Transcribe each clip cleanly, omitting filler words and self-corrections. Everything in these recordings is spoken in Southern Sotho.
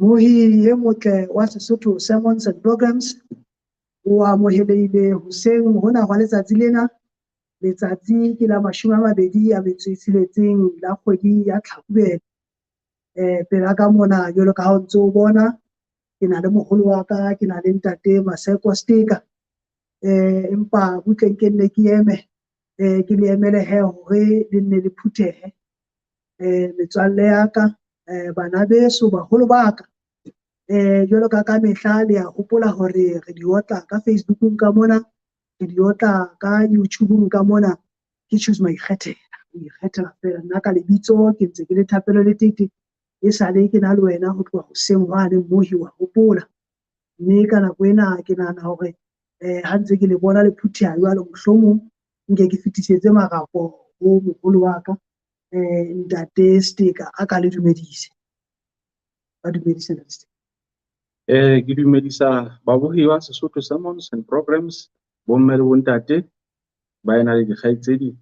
Mmohi e motle wa Sesotho Sermons and Programs o amohelehile hoseng hona hwa letsatsi lena. Letsatsi ke la 26 la kgwedi ya Tlhakubele. Pela ka mona jwalo ka ha o ntso o bona, ke na le moholo wa ka, ke na le ntate Maseko Steka. Empa butleng ke nne ke eme, ke le emele he hore le nne le phuthehe. Metswalle ya ka, bana beso, baholo ba ka. Jwalo ka ka mehla le a hopola hore re di otla ka Facebookong ka mona, re di otla ka YouTubeong ka mona. Ke Choose Maikgethela, o ikgethela feela. Nna ka lebitso ke ntse ke le Thapelo Letete, e sale ke na le wena ho tloha hoseng hwane mmohi wa hopola. Mme ka nako ena ke nahana hore ha ntse ke le bona le phutheha jwalo, mohlomong nke ke fetisetse marapo ho moholo wa ka, ntate Steka a ka le dumedise. Ba dumedise ntate Steka. Ke dumedisa babohi ba Sesotho Sermons and Programs, bomme le bontate, ba ena le dikgaitsedi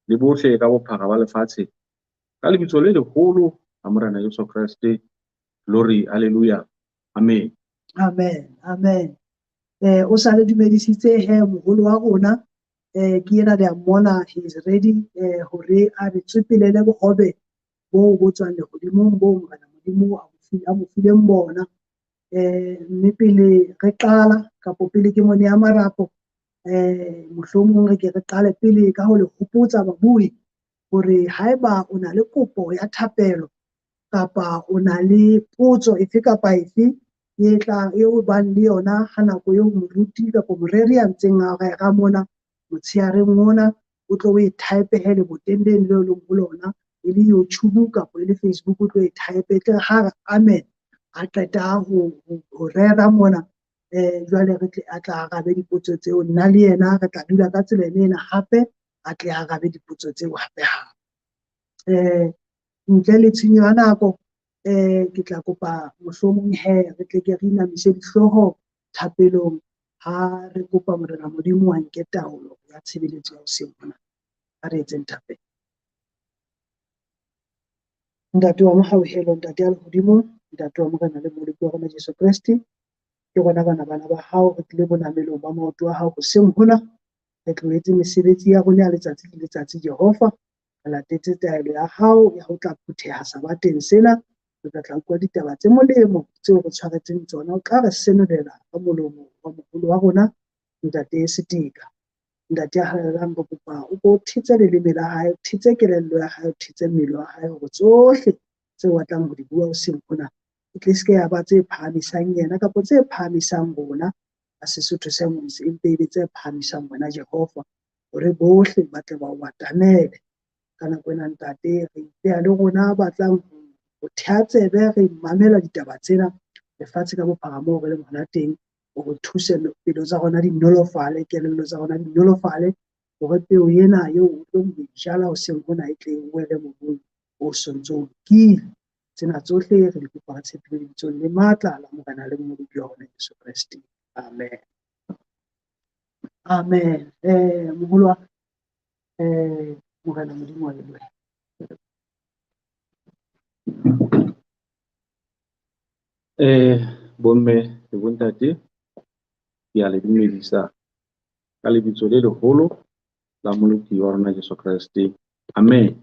le bohle ka bophara ba lefatshe. Ka lebitso le leholo la Morena Jesu Kreste, glory, hallelujah, amen. Amen, amen. O sa le dumedisitse he moholo wa rona, ke ena le a mmona, he is ready hore a re tswepelele bohobe bo bo tswang lehodimong bo Morena Modimo a mo fileng bona. Mme pele re qala kapo pele ke mo neha marapo, mohlomong re ke re qale pele ka ho le hopotsa babuhi hore haeba o na le kopo ya thapelo kapa o na le potso efe kapa efe e tla e o bang le yona ha nako eo moruti kapa moreri a ntseng a rera mona motsheareng ona, o tlo o e type he leboteng leno leo leng ho lona, e le YouTube kapa e le Facebook, o tlo e type e tle ha re amen a qeta ho rera mona, jwale re tle a tla arabe dipotso tseo. Nna le yena re tla dula ka tsela ena hape a tle a arabe dipotso tseo hape hape. Ntle le tshenyo ya nako, ke tla kopa mohlomong he re tle ke re inamise dihlooho thapelong ha re kopa Morena Modimo a nke taolo ya tshebeletso ya hoseng hona. A re etseng thapelo. Ntate wa mohauhelo, Ntate ya lehodimo, Ntate wa Morena le Mmoloki wa rona Jesu Kreste, ke rona bana bana ba hao, re tlile bonamelong ba maoto a hao hoseng hona. Re tlohetse mesebetsi ya rona ya letsatsi le letsatsi, Jehova. Re latetse taelo ya hao ya ho tla phutheha sabateng sena. Re tla tla utlwa ditaba tse molemo tseo re tshwaretseng tsona. O tla re senolela ka molomo wa moholo wa rona, Ntate Seteka. Ntate ya halalelang, re kopa o ko thetse leleme la hae, o thetse kelello ya hae, o thetse mmele wa hae hore tsohle tseo a tlang ho di bua hoseng hona e tle se ke ya ba tse phahamisang yena kapa tse phahamisang rona ka Sesotho Sermons, empe e be tse phahamisang wena Jehova, hore bohle ba tle ba o atamele. Ka nako ena Ntate, re ipeha le rona ba tlang ho theha tsebe, re mamela ditaba tsena lefatshe ka bophara moo re leng hona teng, o re thuse pelo tsa rona di nolofale, kelello tsa rona di nolofale, hore peo ena eo o tlong ho e jala hoseng hona e tle e wele mobung o sontso o lokile. Tsena tsohle re di kopa re tshepile lebitsong le matla la Morena le Mmoloki wa rona Jesu Kreste. Amen. Amen. Moholo wa Morena Modimo wa lebohe. Bomme le bontate, ke a le dumedisa ka lebitso le leholo la Mmoloki wa rona Jesu Kreste. Amen.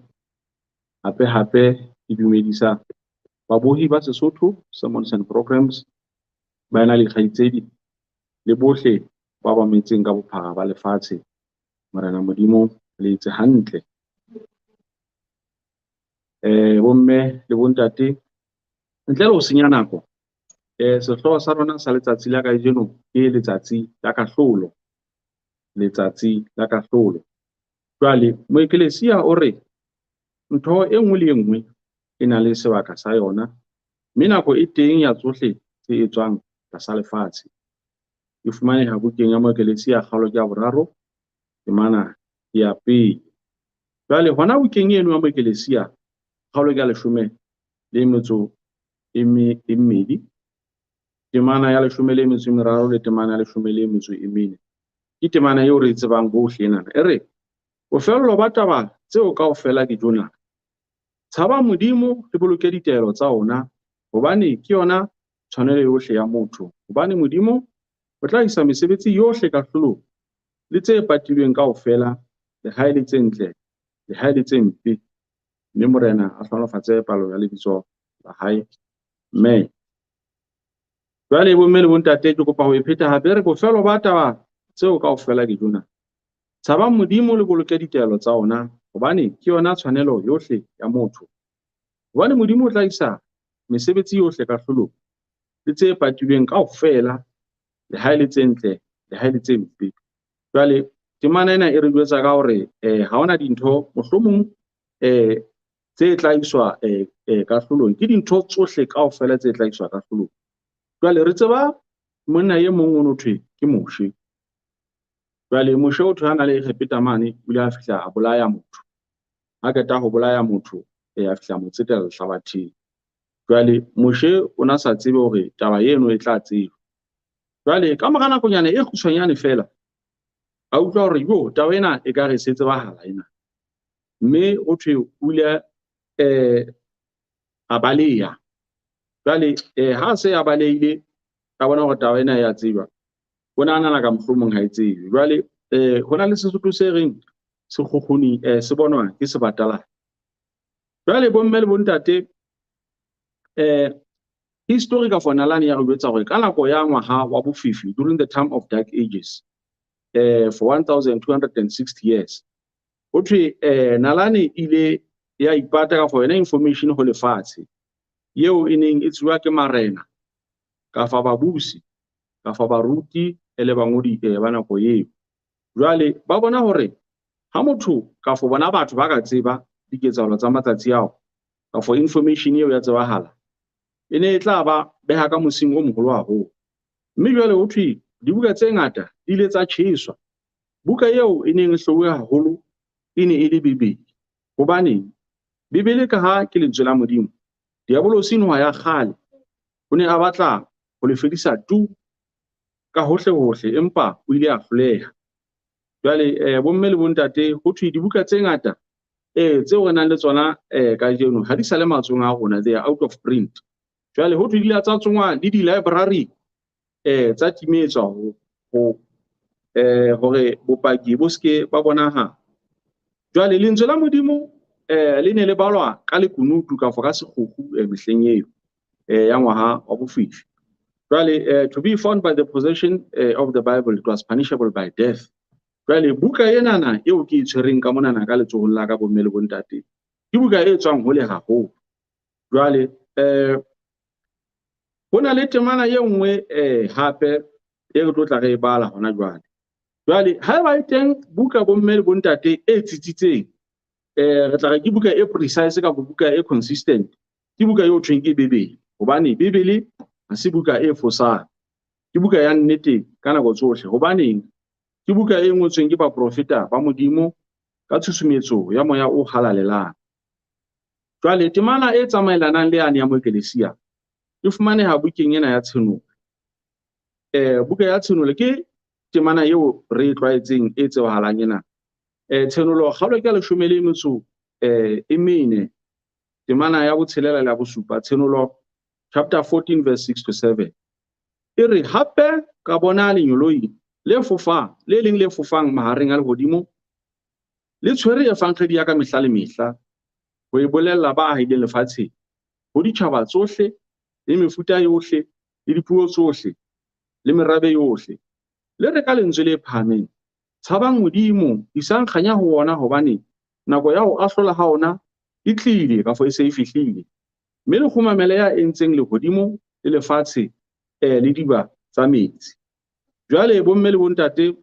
Hape hape ke dumedisa babohi ba Sesotho Sermons and Programs, ba ena le dikgaitsedi le bohle ba ba metseng ka bophara ba lefatshe. Morena Modimo le etse hantle. Bomme le bontate, ntle le ho senya nako, sehlooho sa rona sa letsatsi la kajeno ke letsatsi la kahlolo. Letsatsi la kahlolo. Jwale moekelesia o re ntho e nngwe le e nngwe e na le sebaka sa yona, mme nako e teng ya tsohle tse etswang tlasa lefatshe. E fumaneha bukeng ya Moekelesia kgaolo ke ya 3, temana ke ya 1. Jwale hona bukeng eno ya Moekelesia kgaolo ke ya 12, temana ya 13 le temana ya 14. Ke temana eo re e tsebang bohle enana. E re, bofello ba taba tseo kaofela ke jona. Tshaba Modimo le boloke ditaelo tsa ona, Hobane ke yona tshwanelo yohle ya motho. Hobane Modimo o tla isa mesebetsi yohle kahlolong, le tse patilweng kaofela, le ha e le tse ntle, le ha e le tse mpe. Mme Morena a hlohonolofatse palo ya lebitso la hae. Amen. Jwale bomme le bontate, ke kopa ho e pheta hape re bofelo ba taba tseo kaofela ke jona. Tshabang Modimo le boloke ditaelo tsa ona, hobane ke yona tshwanelo yohle ya motho. Hobane Modimo o tla isa mesebetsi yohle kahlolong, le tse patilweng kaofela, le ha e le tse ntle, le ha e le tse mpe. Jwale temana ena e re jwetsa ka hore ha hona dintho mohlomong tse tla iswa kahlolong. Ke dintho tsohle kaofela tse tla iswa kahlolong. Jwale re tseba monna e mong o no thwe ke Moshe. Jwale Moshe o thwe ha na le Egepeta mane, o ile a fihla a bolaya motho. Ha qeta ho bolaya motho, a fihla mo tsetela lehlabatheng. Jwale Moshe o na sa tsebe hore taba eno e tla tsejwa. Jwale ka mora nakonyana e kgutshwanyane feela, a utlwa hore yo taba ena e ka re se tsebahala ena. Mme ho thwe o ile a baleha. Jwale ha se a balehile, a bona hore taba ena ya tsejwa, o ne a nahana ka mohlomong ha e tsejwe. Jwale ho na le Sesotho se reng sekgukguni se bonwa ke sebataladi. Jwale bomme le bontate, history ka for nalane ya re jwetsa hore ka nako ya ngwaga wa bofifi, during the time of dark ages, for 1260 years, ho thwe nalane ile ya ipata ka for yona information ho lefatshe eo e neng e tsewa ke marena kafa babusi kafa baruti le bangodi ba nako eo. Jwale ba bona hore ha motho kafo bona batho ba ka tseba diketsahalo tsa matsatsi ao kafo information eo ya tsebahala, e ne e tla ba beha ka mosing o moholo haholo. Mme jwale ho thwe dibuka tse ngata di ile tsa tjheswa. Buka eo e neng e hlouwe haholo e ne e le Bibele. Hobaneng? Bibele ka ha ke lentswe la Modimo, Diabolosi noha ya kgale o ne a batla ho le fedisa tu ka hohle hohle, empa o ile a hloleha. Jwale bomme le bontate, ho thwe dibuka tse ngata tseo re nang le tsona kajeno ha di sa le matsohong a rona, they are out of print. Jwale ho thwe di ile tsa tsongwa le di-library tsa timetswa ho hore bopaki bo seke ba bonahala. Jwale lentswe la Modimo le ne le balwa ka lekunutu kafo ka sekgukgu mehleng eo ya ngwaga wa bofifi. Jwale to be found by the possession of the Bible, it was punishable by death. Jwale buka enana eo ke e tshwereng ka monana ka letsohong la ka bomme le bontate, ke buka e tswang hole haholo. Jwale ho na le temana e nngwe hape e re tlo tla re e bala hona jwale. Jwale haeba e teng buka bomme le bontate e tsitsitseng, re tla re ke buka e precise kapa buka e consistent, ke buka eo thweng ke Bibele. Hobane Bibele ha se buka e fosang, ke buka ya nnete ka nako tsohle. Hobaneng? Ke buka e ngotsweng ke baprofeta ba Modimo ka tshusumetso ya moya o halalelang. Jwale temana e tsamaelanang le yane ya Moekelesia e fumaneha bukeng ena ya Tshenolo. Buka ya Tshenolo ke temana eo re e tlwaetseng e tsebahalang ena. Tshenolo kgaolo ke ya leshome le metso e mene, temana ya botshelela le ya bosupa. Tshenolo chapter 14 verse 6 to 7. E re hape ka bona lenyoloi le fofang, le leng le fofang mahareng a lehodimo, le tshwere evangedi ya ka mehla le mehla, ho e bolella ba ahileng lefatsheng, ho ditjhaba tsohle, le mefuta yohle, le dipuo tsohle, le merabe yohle. Le re ka lentswe le phahameng, tshabang Modimo, isang kganya ho wona, hobane nako ya ho ahlola ha ona e tlile, kafo e se e fihlile. Mme le kgumamele ya entseng lehodimo le lefatshe le diba tsa metsi. Jwale bomme le bontate,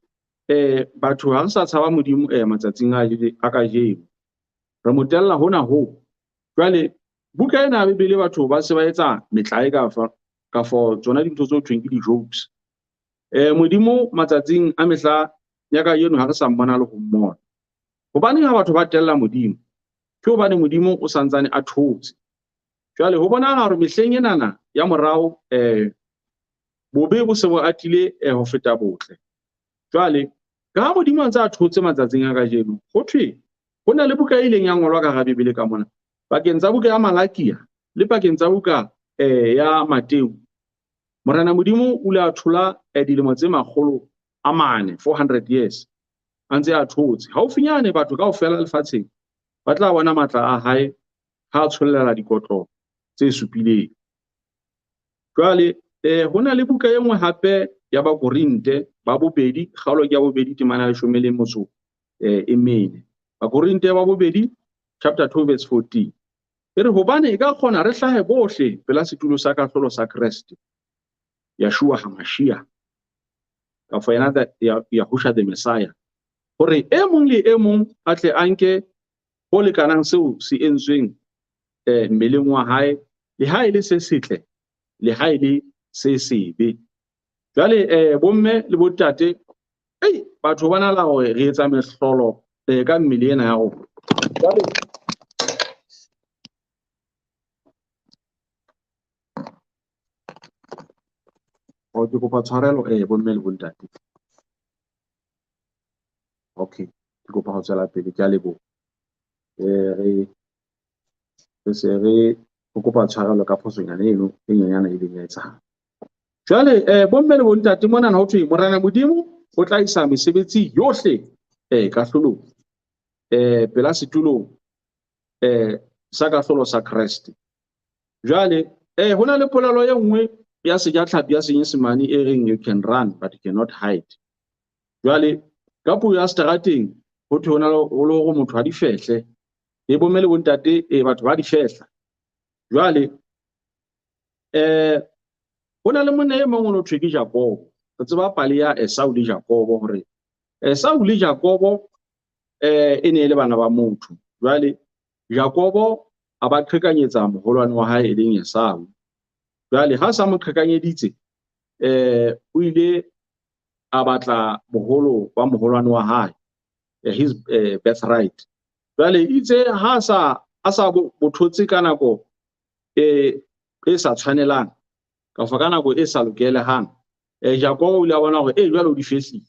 batho ha re sa tshaba Modimo matsatsing a kajeno. Re mo tella hona ho. Jwale buka ena ya Bibele batho ba se ba etsa metlae ka for tsona dintho tse thweng ke di-jokes. Modimo matsatsing a mehla ya kajeno ha re sa mmona le ho mmona. Hobaneng ha batho ba tella Modimo? Ke hobane Modimo o santsane a thotse. Jwale ho bonahala hore mehleng enana ya morao bobe bo se bo atile ho feta botle. Jwale ka ha Modimo a ntse a thotse matsatsing a kajeno, ho thwe ho na le buka e ileng ya ngolwa ka hara Bibele ka mona, pakeng tsa buka ya Malakia le pakeng tsa buka ya Mateu, Morena Modimo o ile a thola dilemo tse 400, 400 years, a ntse a thotse. Haufinyane batho kaofela lefatsheng ba tla bona matla a hae ha a tshollela dikotlo tse supileng. Jwale ho na le buka e nngwe hape ya Bakorinte ba bobedi, kgaolo ke ya bobedi temana ya 14. Bakorinte ba bobedi chapter 2 verse 14. E re hobane e ka kgona re hlahe bohle pela setulo sa kahlolo sa Kreste, Yeshua HaMashiach, kapa yena Yahusha the Messiah, hore e mong le e mong a tle a nke ho lekanang seo se entsweng mmeleng wa hae, le ha e le se setle, le ha e le se sebe. Jwale bomme le bontate, ei batho ba nala hore re etsa mehlolo ka mmele ena ya rona. Jwale ke kopa tshwarelo bomme le bontate. Okay, ke kopa ho tswela pele, ke a leboha. Re se re kopa tshwarelo ka phosonyana eno e nyenyana e leng ya etsahala. Jwale bomme le bontate mona ho thwe Morena Modimo o tla isa mesebetsi yohle kahlolong, pela setulong sa kahlolo sa Kreste. Jwale ho na le polelo e nngwe ya sejatlhapi ya Senyesemane e reng you can run but you cannot hide. Jwale ka puo ya seterateng ho thwe ho na le hore motho ha di fehle. E bomme le bontate batho ba di fehla. Jwale ho na le monna e mong o no thwe ke Jakobo. Re tseba pale ya Esau le Jakobo hore Esau le Jakobo e ne e le bana ba motho. Jwale Jakobo a ba qhekanyetsa moholwane wa hae e leng Esau. Jwale ha sa mo qhekanyeditse o ile a batla boholo ba moholwane wa hae, his birthright. Jwale itse ha sa bothotse ka nako e sa tshwanelang kapa ka nako e sa lokelehang, Jakobo o ile a bona hore jwale o di fehlile.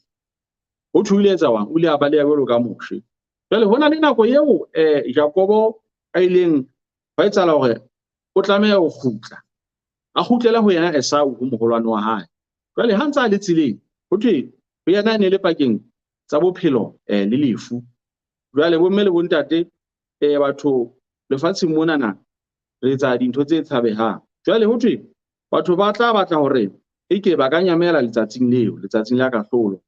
Ho thwe o ile etsa jwang? O ile a baleha jwalo ka Moshe. Jwale ho na le nako eo Jakobo a ileng ba etsahala hore o tlameha ho kgutla, a kgutlele ho yena Esau, ho moholwane wa hae. Jwale ha ntse a le tseleng, ho thwe ho yena ne le pakeng tsa bophelo le lefu. Jwale bomme le bontate, batho lefatsheng monana re etsa dintho tse tshabehang. Jwale ho thwe batho ba tla batla hore eke ba ka nyamela letsatsing leo, letsatsing la kahlolo,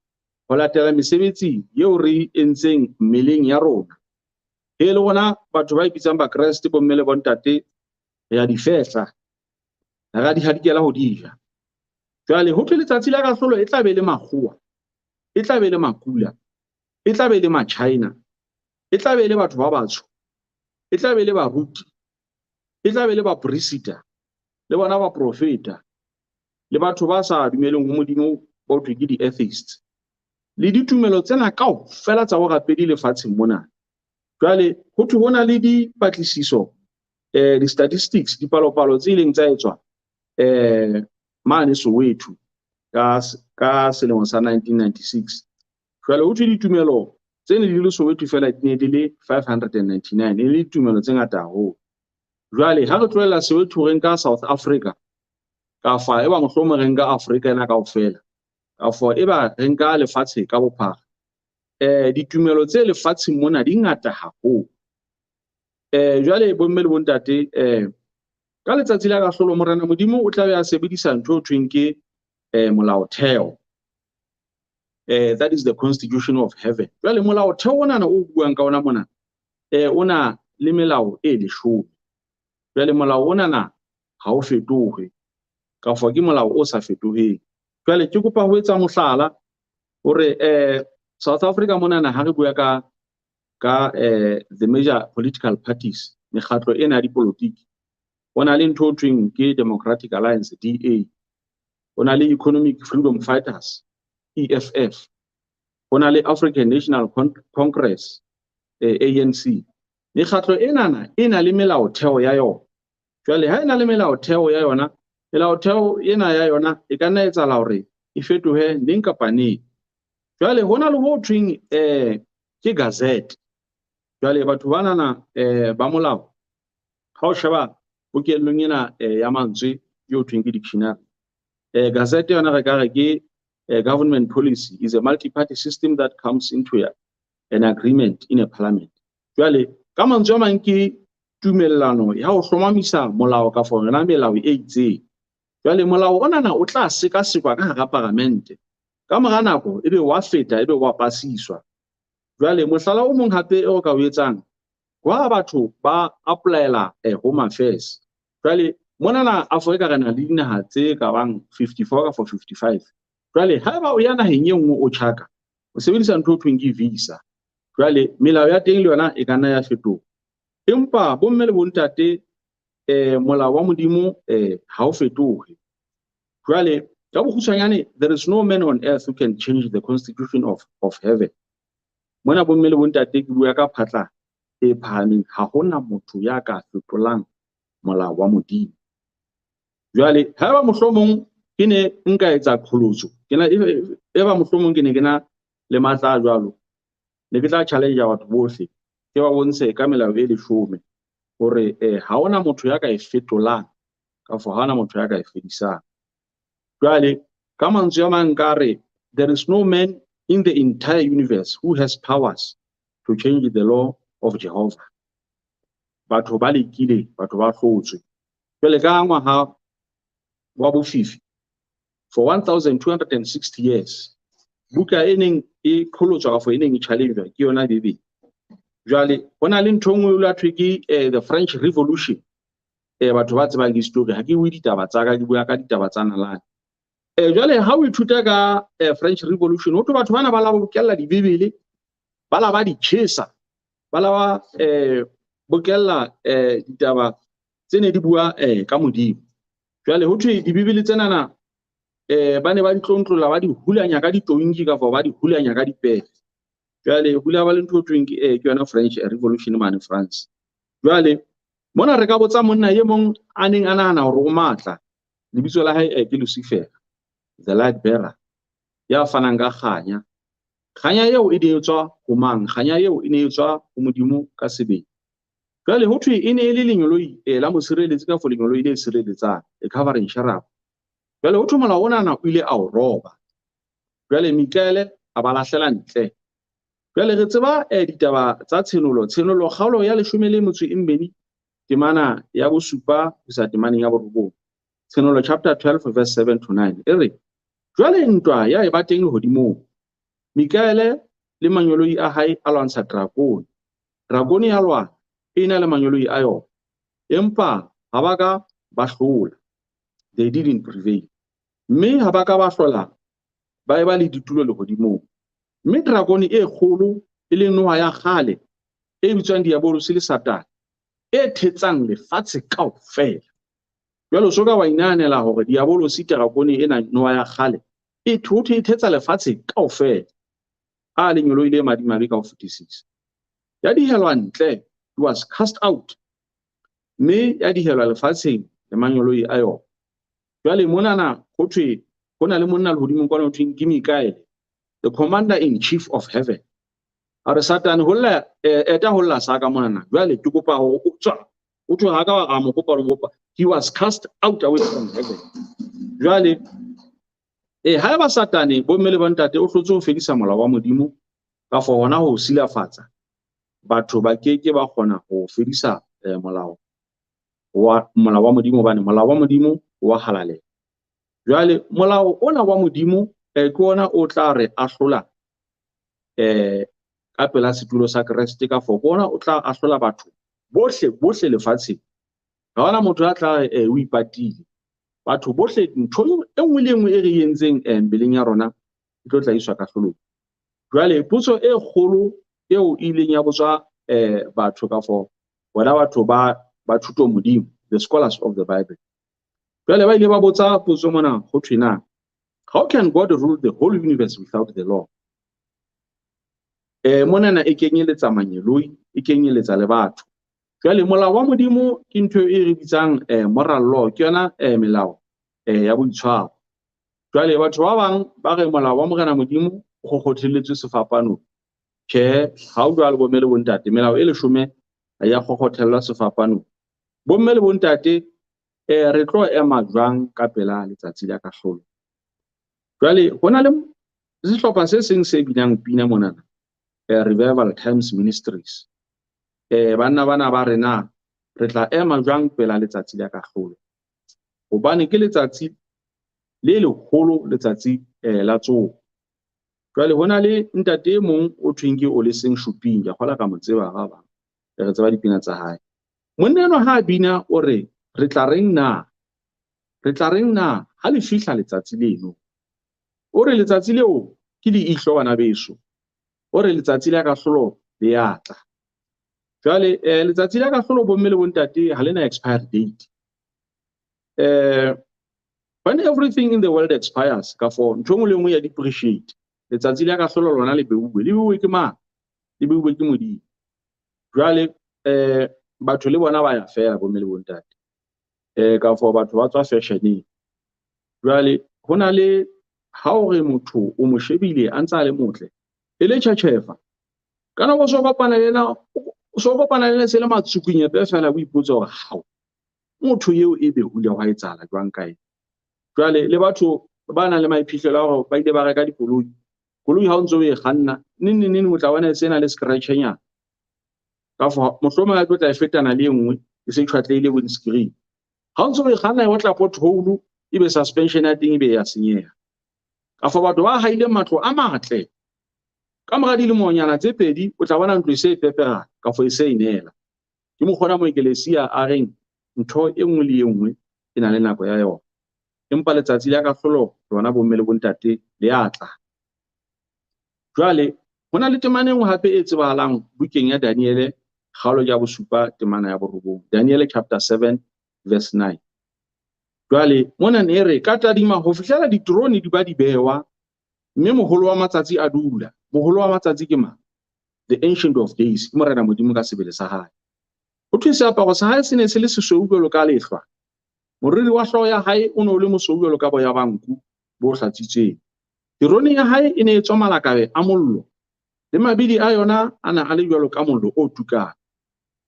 ho latela mesebetsi eo re entseng mmeleng ya rona. E le rona batho ba ipitsang Bakreste, bomme le bontate, re a di fehla, re a di hadikela ho di ja. Jwale ho thwe letsatsi la kahlolo e tla be le makgowa, e tla be le makula, e tla be le ma-China, e tla be le batho ba batsho, e tla be le baruti, e tla be le baporisita, le bona baprofeta, le batho ba sa dumeleng ho Modimo ba ho thwe ke di-atheists, le ditumelo tsena kaofela tsa borapedi lefatsheng mona. Jwale ho thwe ho na le dipatlisiso, di-statistics, dipalopalo tse ileng tsa etswa mane Soweto ka selemo sa 1996. Jwale ho thwe ditumelo tse ne di le Soweto fela di ne di le 599, e le ditumelo tse ngata haholo. Jwale ha re tlohella Soweto re nka South Africa, kafa eba mohlomong re nka Afrika ena kaofela, kafa eba re nka lefatshe ka bophara, ditumelo tse lefatsheng mona di ngata haholo. Jwale bomme le bontate, ka letsatsi la kahlolo Morena Modimo o tla be a sebedisa ntho e thweng ke molaotheo. That is the constitution of heaven. Jwale molaotheo onana o buang ka ona mona, o na le melao e 10. Jwale molao onana ha o fetohe, kapa ke molao o sa fetoheng. Jwale ke kopa ho etsa mohlala hore South Africa monana ha re bua ka the major political parties, mekgatlo ena ya dipolotiki, ho na le ntho e thweng ke Democratic Alliance, DA, ho na le Economic Freedom Fighters, EFF, ho na le African National Congress, ANC. Mekgatlo enana e na le melaotheo ya yona. Jwale ha e na le melaotheo ya yona, melaotheo ena ya yona e ka nna etsahala hore e fetohe neng kapa neng. Jwale ho na le ho thweng ke gazette. Jwale batho banana ba molao, ha o sheba Pokellong ena ya mantswe eo thweng ke dictionary. Gazette yona re ka re ke government policy is a multi-party system that comes into an agreement in a parliament. Jwale ka mantswe a mang ke tumellano ya ho hlomamisa molao ka for yona melao e itseng. Jwale molao onana o tla sekasekwa ka hara paramente. Ka mora nako ebe wa feta ebe wa pasiswa. Jwale mohlala o mong hape o ka o etsang wa batho ba applyela Home Affairs. Jwale monana Afrika re na le dinaha tse ka bang 54 kapa 55. Jwale haeba o ya naheng e nngwe o tjhaka, o sebedisa ntho e thweng ke visa. Jwale melao ya teng le yona e ka nna ya fetoha. Empa bomme le bontate molao wa Modimo ha o fetohe. Jwale ka bokgutshwanyane, there is no man on earth who can change the constitution of heaven. Mona bomme le bontate ke bua ka phatla e phahameng, ha hona motho ya ka fetolang molao wa Modimo. Jwale haeba mohlomong ke ne nka etsa qholotso, ke na eba mohlomong ke ne ke na le matla a jwalo, ne ke tla challenge batho bohle, ke ba bontshe ka melao e leshome hore ha hona motho ya ka e fetolang kapa ha hona motho ya ka e fedisang. Jwale ka mantswe a mang nka re there is no man in the entire universe who has powers to change the law of Jehovah. Batho ba lekile, batho ba hlotswe. Jwale ka ngwaga wa bofifi for 1260 years buka e neng e qholotswa kafo e neng e challenge ke yona Bibele. Jwale ho na le ntho e nngwe e thwe ke the French Revolution. Batho ba tsebang history, ha ke bue ditaba tsa ka, ke bua ka ditaba tsa nalane. Jwale ha o ithuta ka French Revolution, ho thwe batho bana ba la bokella dibibele, ba la ba di tjhesa, ba la ba bokella ditaba tse ne di bua ka Modimo. Jwale ho thwe dibibele tsenana ba ne ba di tlontlolla, ba di hulanya ka ditonki kapa ba di hulanya ka dipere. Jwale hula ba le ntho e thweng ke yona French Revolution mane France. Jwale mona re ka botsa monna e mong a neng a nahana hore o matla, lebitso la hae ke Lucifer, the light bearer, ya fanang ka kganya. Kganya eo e ne e tswa ho mang? Kganya eo e ne e tswa ho Modimo ka sebele. Jwale ho thwe e ne e le lengeloi la mosireletsi ka fo lengeloi le sireletsang, e covering cherub. Jwale ho thwe molao onana o ile a o roba. Jwale Mikaele a ba lahlela ntle. Jwale re tseba ditaba tsa Tshenolo, Tshenolo kgaolo ya 12 temana ya bosupa ho isa temaneng ya borobong. Tshenolo chapter 12 verse 7 to 9 e re, jwale ntwa ya eba teng lehodimong. Mikaele le mangeloi a hae a lwantsha drakone. Drakone ya lwana e na le mangeloi a yona, empa ha ba ka ba hlola. They didn't prevail. Mme ha ba ka ba hlola, ba eba le ditulo lehodimong. Mme drakone e kgolo e leng noha ya kgale e bitswang Diabolosi le Satane, e thetsang lefatshe kaofela. Jwale o so ka wa inahanela hore Diabolosi drakone ena noha ya kgale e thothe e thetsa lefatshe kaofela. A lengeloi le madimabe ka ho fetisisa. Ya dihelwa ntle, it was cast out. Mme ya dihelwa lefatsheng le mangeloi a yona. Jwale monana ho thwe ho na le monna lehodimong kwana ho thweng ke Mikaele, the commander in chief of heaven. A re Satane holla eta holla sa ka monana. Jwale ke kopa hore o tswa. O thwe ha ka a mo kopa le kopa. He was cast out away from heaven. Jwale haeba Satane bomme le bontate o hlotse ho fedisa molao wa Modimo ka for hona ho silafatsa, batho ba ke ke ba kgona ho fedisa molao wa Modimo, hobane molao wa Modimo wa halalela. Jwale molao ona wa Modimo ke ona o tla re ahlola ka pela setulo sa Kreste, ka for ona o tla ahlola batho bohle bohle lefatsheng. Ha hona motho ya tla re o ipatile. Batho bohle ntho e nngwe le e nngwe e re entseng mmeleng ya rona e tlo tla iswa kahlolong. Jwale potso e kgolo eo e ileng ya botswa batho ka for bona batho ba thuto Modimo, the scholars of the Bible. Jwale ba ile ba botsa potso mona ho thwe na, how can God rule the whole universe without the law? Monana e kenyeletsa mangeloi, e kenyeletsa le batho. Jwale molao wa Modimo ke ntho e re bitsang moral law, ke yona melao ya boitshwaro. Jwale batho ba bang ba re molao wa Morena Modimo o kgokgothelletswe sefapanong. Tjhe, ha o jwalo bomme le bontate, melao e leshome ha ya kgokgothellwa sefapanong. Bomme le bontate, re tlo ema jwang ka pela letsatsi la kahlolo? Jwale ho na le sehlopha se seng se binang pina monana, Revival Times Ministries. Banna bana ba re na re tla ema jwang pela letsatsi la kahlolo? Hobane ke letsatsi le leholo, letsatsi la tsoho. Jwale ho na le ntate e mong o thweng ke Oleseng Shuping, ke a kgolwa ka mo tseba ba bang, re tseba dipina tsa hae. Monna enwa ha a bina o re, re tla reng na? Re tla reng na ha le fihla letsatsi leno? O re letsatsi leo ke leihlo bana beso. O re letsatsi la kahlolo le ya tla. Jwale letsatsi la kahlolo bomme le bontate ha le na expiry date. When everything in the world expires, ka for ntho e nngwe le nngwe ya depreciate. Letsatsi la kahlolo lona le beuwe. Le beuwe ke mang? Le beuwe ke Modimo. Jwale batho le bona ba ya fela bomme le bontate. Ka for batho ba tswa fashioneng. Jwale ho na le ha o re motho o mo shebile a ntse a le motle, e le tjhetjhefa. Ka nako o so kopana le yena, o so kopana le yena se le matsukunyepe fela, o ipotsa hore hao, motho eo e be ho ile hwa etsahala jwang ka ena. Jwale le batho ba nang le maiphihlelo a hore ba ile ba reka dikoloi, koloi ha o ntso o e kganna, neng neng neng o tla bona e se na le scratch-nyana. Ka for mohlomong a tlo tla e fetana le e nngwe e se tjhwatlehile windscreen. Ha o ntso o e kganna e otla pothole, ebe suspension ya teng ebe ya senyeha. Ka for batho ba haileng matlo a matle, ka mora dilemonyana tse pedi o tla bona ntlo e se e peperana, ka for e se e neela. Ke mokgwa ona moekelesia a reng ntho e nngwe le e nngwe e na le nako ya yona. Empa letsatsi la kahlolo lona bomme le bontate le a tla. Jwale ho na le temana e nngwe hape e tsebahalang bukeng ya Daniele kgaolo ya bosupa temana ya borobong. Daniele chapter 7 verse 9. Jwale mona ne re ka tadima ho fihlela diterone di ba di bewa, mme moholo wa matsatsi a dula. Moholo wa matsatsi ke mang? The Ancient of Days, ke Morena Modimo ka sebele sa hae. Ho thwe seaparo sa hae se ne se le sesweu jwalo ka lehlwa. Moriri wa hlooho ya hae o ne o le mosweu jwalo ka boya ba nku bo hlatswitsweng. Terone ya hae e ne e tswa malakabe a mollo, le mabidi a yona a ne a le jwalo ka mollo o tukang.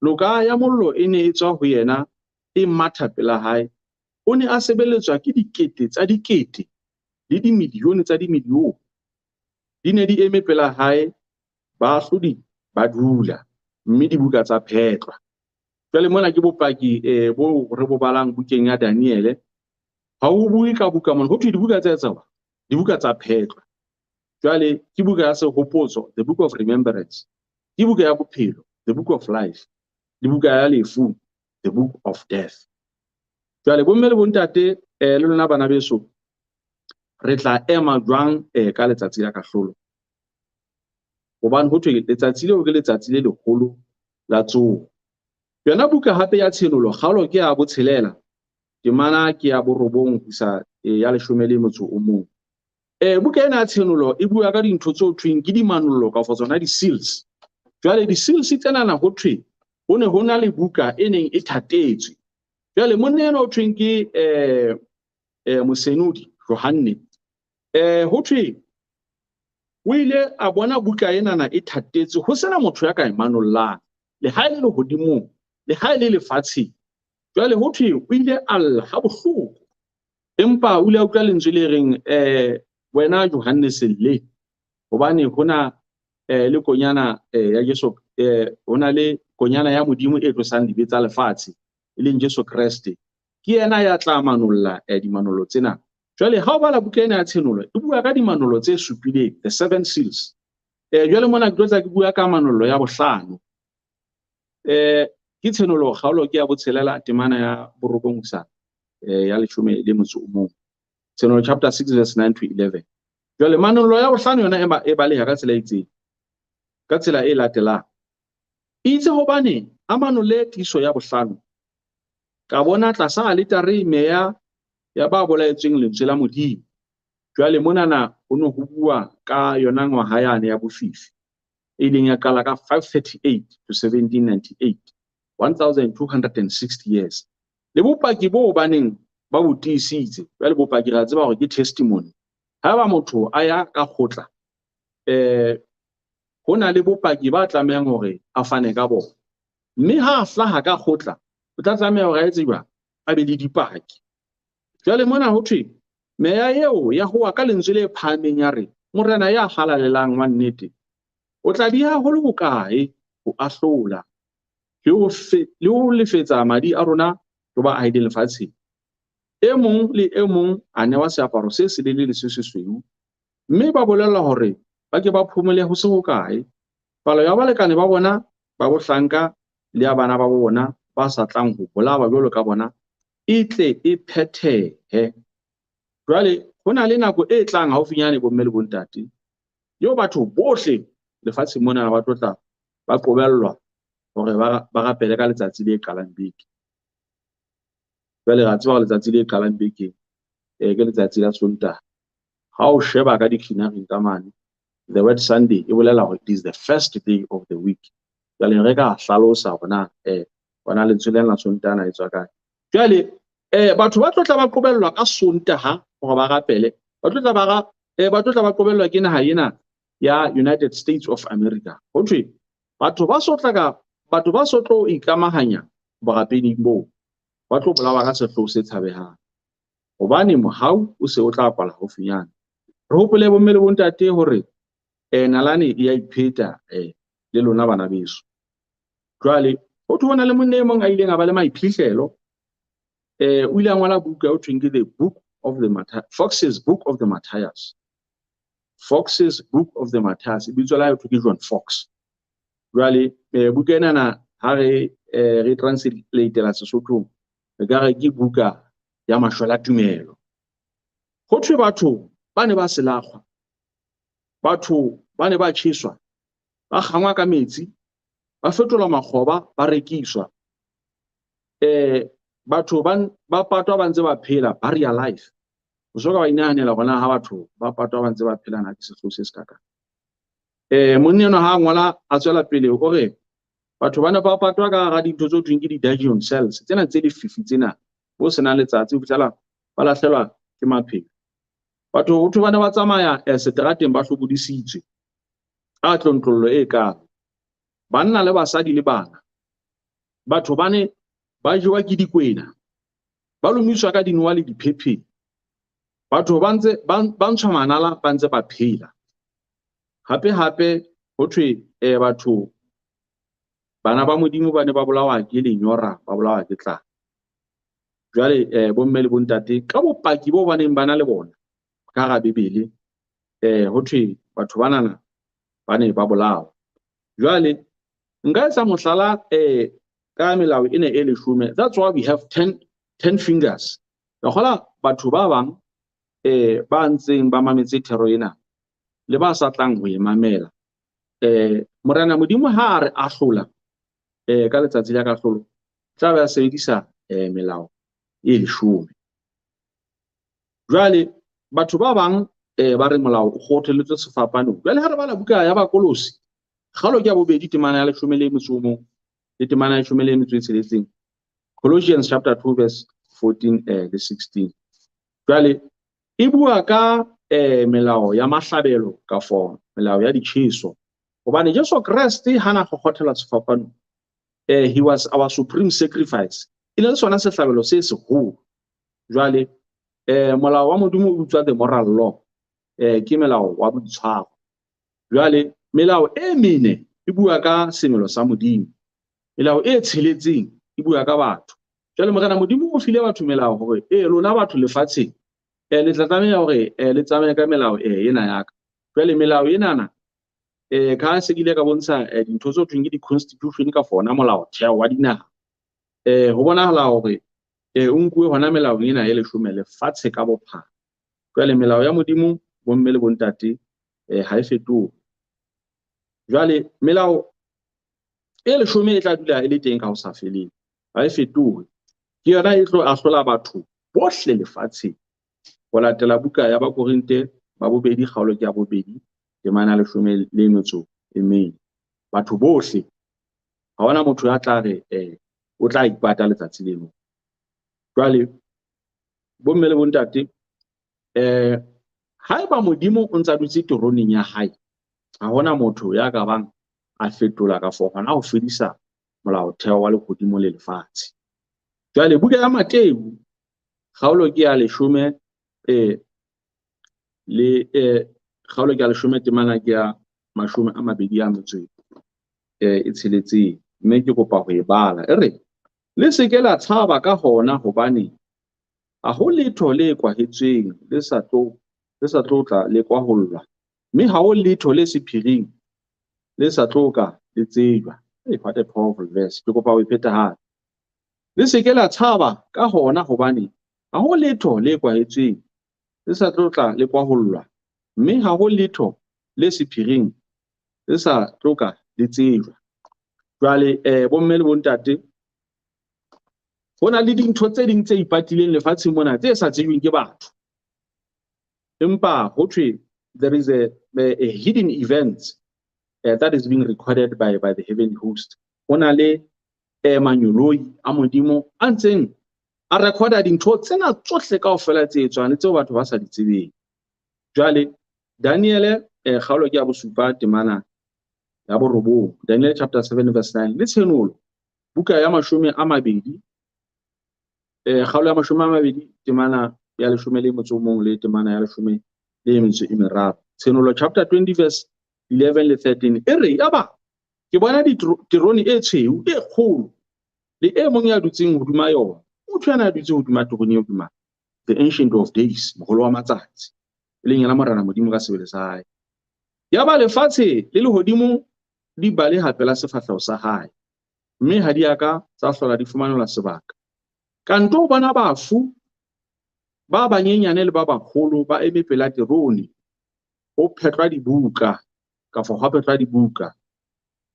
Noka ya mollo e ne e tswa ho yena e matha pela hae. O ne a sebeletswa ke dikete tsa dikete le dimilione tsa dimilione. Di ne di eme pela hae, baahlodi ba dula, mme dibuka tsa phetlwa. Jwale mona ke bopaki bo re bo balang bukeng ya Daniele. Ha ho bue ka buka mona, ho thwe dibuka tsa etsawa, dibuka tsa phetlwa. Jwale ke buka ya sehopotso, the book of remembrance. Ke buka ya bophelo, the book of life. Le buka ya lefu, the book of death. Jwale bomme le bontate, le lona bana beso, re tla ema jwang ka letsatsi la kahlolo? Hobane ho thwe letsatsi leo ke letsatsi le leholo la tsoho. Yona buka hape ya Tshenolo, kgaolo ke ya botshelela, temana ke ya borobong ho isa ya leshome le motso o mong. Buka ena ya Tshenolo e bua ka dintho tse ho thweng ke dimanollo kapa tsona di-seals. Jwale di-seals tsenana ho thwe ho ne ho na le buka e neng e thatetswe. Jwale monna enwa ho thweng ke Mosenodi Johanne, ho thwe o ile a bona buka enana e thatetswe, ho sena motho ya ka e manollang, le ha e le lehodimong, le ha e le lefatsheng. Jwale ho thwe o ile a lla ha bohloko, empa o ile a utlwa lentswe le reng, wena Johanne se lle, hobane hona le konyana ya Jesu, hona le konyana ya Modimo e tlosang dibe tsa lefatshe, e leng Jesu Kreste. Ke yena ya tla manolla dimanollo tsena. Jwale ha o bala buka ena ya Tshenolo, e bua ka dimanollo tse supileng, the seven seals. Jwale mona ke tlo tla ke bua ka manollo ya bohlano. Ke Tshenolo kgaolo ke ya botshelela temana ya borobong sa ya leshome le motso o mong. Tshenolo chapter 6 verse 9 to 11. Jwale manollo ya bohlano yona e baleha ka tsela e itseng, ka tsela e latelang. Itse hobane a manolle tiiso ya bohlano, ka bona tlasa aletare meya ya ba bolaetsweng lentswe la Modimo. Jwale monana ho ne ho bua ka yona ngwaha yane ya bofifi, e ileng ya qala ka 538 to 1798, 1260 years. Le bopaki bo baneng ba bo tiisitse. Jwale bopaki re a tseba hore ke testimony. Haeba motho a ya ka kgotla, ho na le bopaki ba tlamehang hore a fane ka bona. Mme ha a hlaha ka kgotla, O tla tlameha hore a etse jwang? A be le dipaki. Jwale mona ho thwe meya eo ya howa ka lentswe le phahameng ya re, Morena ya halalelang wa nnete, o tla dieha ho le hokae ho ahlola le ho lefetsa madi a rona ho ba ahileng lefatsheng? E mong le e mong a newa seaparo se selelele se sesweu, mme ba bolellwa hore ba ke ba phomole ho se hokae. Palo ya balekane ba bona ba bohlanka le ya bana ba bona ba sa tlang ho bolawa jwalo ka bona e tle e phethehe. Jwale ho na le nako e tlang haufinyane bomme le bontate, eo batho bohle lefatsheng mona ba tlo tla ba qobellwa hore ba rapele ka letsatsi le qalang beke. Jwale ra tseba hore letsatsi le qalang beke ke letsatsi la Sontaha. Ha o sheba ka dictionary ka mane, the word Sunday e bolela hore it is the first day of the week. Jwale re ka hlalosa hore na hona lentswe lena la Sontaha na e tswa kae. Jwale batho ba tlo tla ba qobellwa ka Sontaha hore ba rapele. Ba tlo tla ba qobellwa ke naha ena ya United States of America. Ho thwe batho ba so tlo ikamahanya borapeding boo, ba tlo bolawa ka sehloho se tshabehang, hobane mohau o se o tla kwala haufinyane. Re hopole bomme le bontate hore nalane e ya ipheta le lona bana beso. Jwale ho thwe ho na le monna e mong a ileng a ba le maiphihlelo. O ile a ngola buka eo thweng ke the Book of the Matthias, Fox's Book of the Matthias. Fox's Book of the Matthias, lebitso la hae ho thwe ke John Fox. Jwale buka enana ha re re translate-ela Sesothong, re ka re ke buka ya mashwela tumelo. Ho thwe batho ba ne ba selakgwa, batho ba ne ba tjheswa, ba kgangwa ka metsi, ba fetolwa makgoba, ba rekiswa. Batho ba patwa ba ntse ba phela, ba real life. O so ka ba inahanela hore na ha batho ba patwa ba ntse ba phela na ke sehloho se se kakang. Monna enwa ha a ngola a tswela pele o re batho ba ne ba patwa ka hara dintho tse thweng ke di-dungeon cells, tsena tse lefifi tsena, bo senang letsatsi ho fihlela ba lahlelwa ke maphelo. Batho ho thwe ba ne ba tsamaya seterateng ba hlobodisitswe a tlontlollo e kalo. Banna le basadi le bana. Batho ba ne ba jewa ke dikwena, ba lomiswa ka dinowa le diphepheng. Batho ba ntse ba ntshwa manala ba ntse ba phela. Hape hape ho thwe batho bana ba Modimo ba ne ba bolawa ke lenyora, ba bolawa ke tlala. Jwale bomme le bontate ka bopaki bo ba neng ba na le bona ka hara Bibele, ho thwe batho banana ba ne ba bolawa. Jwale nka etsa mohlala ka melao e ne e leshome. That's why we have 10 fingers. Ka kgola batho ba bang ba ntseng ba mametse thero ena le ba sa tlang ho e mamela. Morena Modimo ha a re ahlola ka letsatsi la kahlolo, tla be a sebedisa melao e leshome. Jwale batho ba bang ba re molao o kgotheletswe sefapanong. Jwale ha re bala buka ya Bakolosi, kgaolo ke ya bobedi temana ya 11 le temana ya 16, Colossians chapter 2 verse 14 le 16. Jwale e bua ka melao ya mahlabelo ka fo melao ya ditjheso, hobane Jesu Kreste ha na kgokgothela sefapanong, he was our supreme sacrifice, e le sona sehlabelo se seholo. Jwale molao wa Modimo o bitswa the moral law, ke melao wa boitshwaro. Jwale melao e mene e bua ka semelo sa Modimo, melao e tsheletseng e bua ka batho. Jwale Morena Modimo o file batho melao hore lona batho lefatsheng le tla tlameha hore le tsamaye ka melao ena ya ka. Jwale melao enana ka se ke ile ka bontsha dintho tse thweng ke di-constitution ka fona molaotheo wa dinaha. Ho bonahala hore o nkuwe hona melao ena e leshome lefatshe ka bophara. Jwale melao ya Modimo bomme le bontate ha e fetohe. Jwale melao e leshome e tla dula e le teng ka ho sa feleng, ha e fetohe. Ke yona e tlo ahlola batho bohle lefatsheng ho latela buka ya Bakorinte ba bobedi kgaolo ke ya bobedi temana 14. Batho bohle, ha hona motho ya tla re o tla ipata letsatsi leno. Jwale bomme le bontate, haeba Modimo o ntsa dutse teroneng ya hae, ha hona motho ya ka bang a fetola ka for hona ho fedisa molaotheo wa lehodimo le lefatshe. Jwale buka ya Mateu kgaolo ke ya leshome le kgaolo ke ya leshome temana ke ya 26, mme ke kopa ho e bala. E re, le se ke la tshaba ka hona, hobane ha ho letho le kwahetsweng le sa tlo tla le kwahollwa, mme ha ho letho le sephiring le sa tlo ka le tsejwa. What a powerful verse. Ke kopa ho e pheta hape. Le se ke la tshaba ka hona, hobane ha ho letho le kwahetsweng le sa tlo tla le kwahollwa, mme ha ho letho le sephiring le sa tlo ka le tsejwa. Jwale bomme le bontate, ho na le dintho tse ding tse ipatileng lefatsheng mona tse sa tsejweng ke batho. Empa ho thwe there is a hidden event that is being recorded by the heavenly host. Ho na le manyoloi a Modimo a ntseng a recorda dintho tsena tsohle kaofela tse etswang le tseo batho ba sa di tsebeng. Jwale Daniele kgaolo ke ya 7 temana ya 9, Daniel chapter 7 verse 9, le Tshenolo buka ya 20, kgaolo ya 20 temana ya 11 le temana ya 13. Tshenolo chapter 20 verse 11 le 13 e re, yaba ke bona terone e tshweu e kgolo le e mong ya dutseng hodima yona. Motho yana ya dutse hodima terone eo ke mang? The Ancient of Days, moholo wa matsatsi, e leng yena Morena Modimo ka sebele sa hae. Yaba lefatshe le lehodimo di baleha pela sefahleho sa hae, mme ha di a ka tsa hlola di fumanelwa sebaka. Ka nto bona bafu ba banyenyane le ba baholo ba eme pela terone, ho phetlwa dibuka, kapa hwa phetlwa dibuka.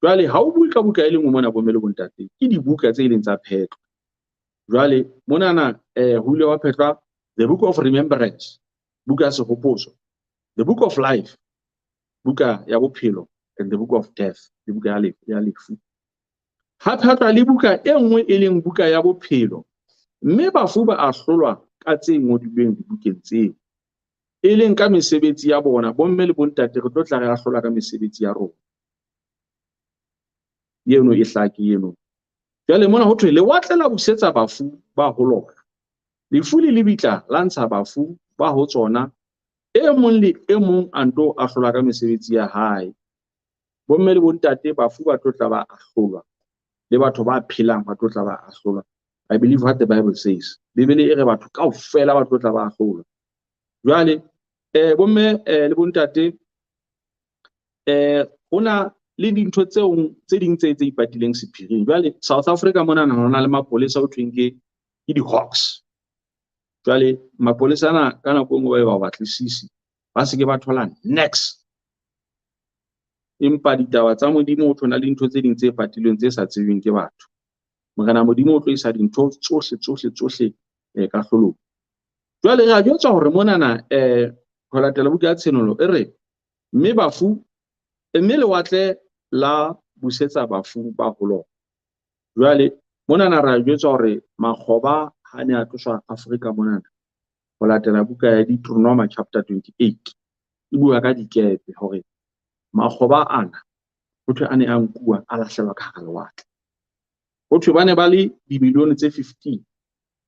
Jwale ha o bue ka buka e le nngwe mona bomme le bontate, ke dibuka tse ileng tsa phetlwa. Jwale monana ho ile wa phetlwa the book of remembrance, buka ya sehopotso, the book of life, buka ya bophelo, and the book of death, le buka ya lefu. Ha phetlwa le buka e nngwe e leng buka ya bophelo, mme bafu ba ahlolwa ka tse ngodilweng dibukeng tseo, e leng ka mesebetsi ya bona. Bomme le bontate, re tlo tla re ahlolwa ka mesebetsi ya rona. Eno e hlake eno. Jwale mona ho thwe lewatle la busetsa bafu ba ho lona, lefu le lebitla la ntsha bafu ba ho tsona, e mong le e mong a nto ahlolwa ka mesebetsi ya hae. Bomme le bontate, bafu ba tlo tla ba ahlolwa, le batho ba phelang ba tlo tla ba ahlolwa. I believe what the Bible says. Bibele e re batho kaofela ba tlo tla ba ahlolwa. Jwale bomme le bontate, hona le dintho tse ding tse ipatileng sephiring. Jwale South Africa mona ho na le mapolesa ho thweng ke di-hawks. Jwale mapolesa ana ka nako e nngwe ba batlisisi, ba se ke ba thola next. Empa ditaba tsa Modimo ho thona le dintho tse ding tse patilweng tse sa tsebeng ke batho. Morena Modimo o tlo isa dintho tsohle tsohle tsohle kahlolong. Jwale re a jwetswa hore monana ho latela buka ya Tshenolo e re, mme bafu mme lewatle la busetsa bafu ba ho lona. Jwale monana re a jwetswa hore makgoba ha ne a tloswa Afrika monana ho latela buka ya Deuteronomy chapter 28 e bua ka dikepe hore makgoba ana ho thwe a ne a nkuwa a lahlelwa ka hara lewatle. Ho thwe ba ne ba le dimilione tse 15